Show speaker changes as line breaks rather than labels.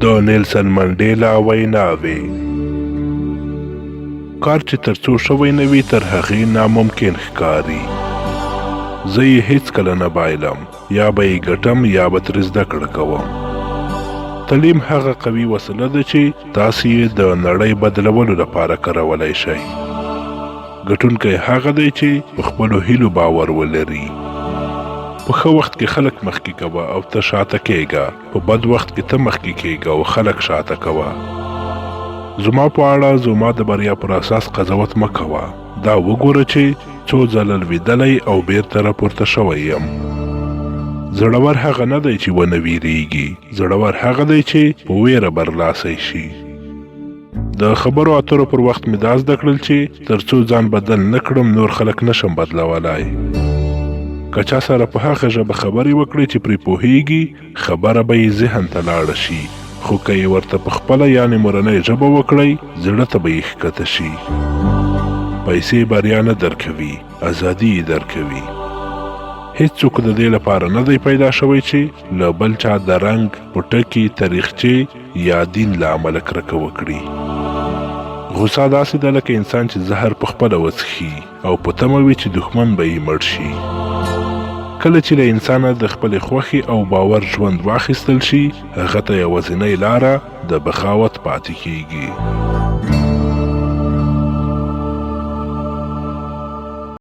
د نیلسن منډیلا ویناوې. کار چې تر څو شوی نه وي تر هغې ناممکن ښکاري. زه یې هیڅکله نه بایلم، یا به یې ګټم یا به ترې زده کړه کوم. تعلیم هغه قوي وسله ده چې تاسې یې د نړۍ بدلولو لپاره کارولای شئ. ګټونکی هغه دی چې په خپلو هیلو باور ولري. په ښه وخت کې خلک مخکې کوه او ته شاته کېږه، په بد وخت کې ته مخکې کېږه او خلک شاته کوه. زما په اړه زما د بریا پر اساس قضاوت مه کوه، دا وګوره چې څو ځله لوېدلی او بېرته راپورته شوی یم. زړور هغه نه دی چې ونه وېرېږي، زړور هغه دی چې په وېره برلاسی شي. د خبرو اترو پر وخت مې دا زده کړل چې تر څو ځان بدل نه کړم نور خلک نه شم بدلولای. که چا سره په هغه ژبه خبرې وکړې چې پرې پوهېږي، خبره به یې ذهن ته لاړه شي، خو که یې ورته په خپله یعنې مورنۍ ژبه وکړئ، زړه ته به یې ښکته شي. پیسې بریا نه درکوي، ازادي یې درکوي. هیڅوک د دې لپاره نه دی پیدا شوی چې له بل چا د رنګ، پوټکي، تاریخچې یا دین له امله کرکه وکړي. غوسه داسې ده لکه انسان چې زهر په خپله وڅښي او په تمه وي چې دښمن به یې مړ شي. کله چې له انسانه د خپلې خوښې او باور ژوند واخیستل شي، هغه ته یوازینۍ لاره د بغاوت پاتې کیږي.